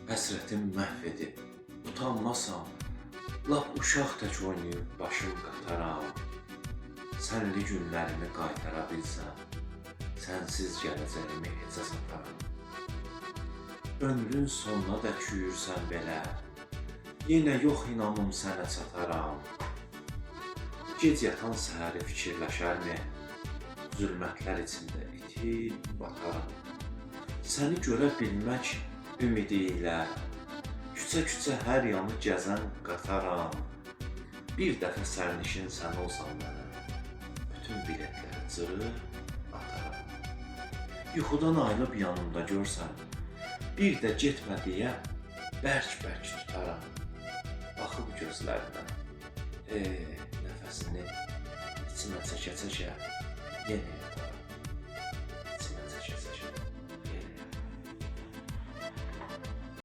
Həsrətim məhv edib, utanmasam, lap uşaq tək oynayıb başım qataram. Sənli günlərimi qaytara bilsəm, sənsiz gələcəyimi heçə sataram. Ömrün sonuna da küyürsən belə, yenə yox inamım sənə çataram. Gec yatan səhəri fikirləşərmi? Zülmətlər içində itib bataram. Səni görə bilmək ümidi ilə küçə-küçə hər yanı gəzən qataram. Bir dəfə sərnişin sən olsan mənə, bütün biletləri cırıb ataram. Yuxudan ayılıb yanımda görsən, bir də getmə deyə bərk-bərk tutaram. Baxıb gözlərinə, nəfəsini içimə çəkə-çəkə yenə.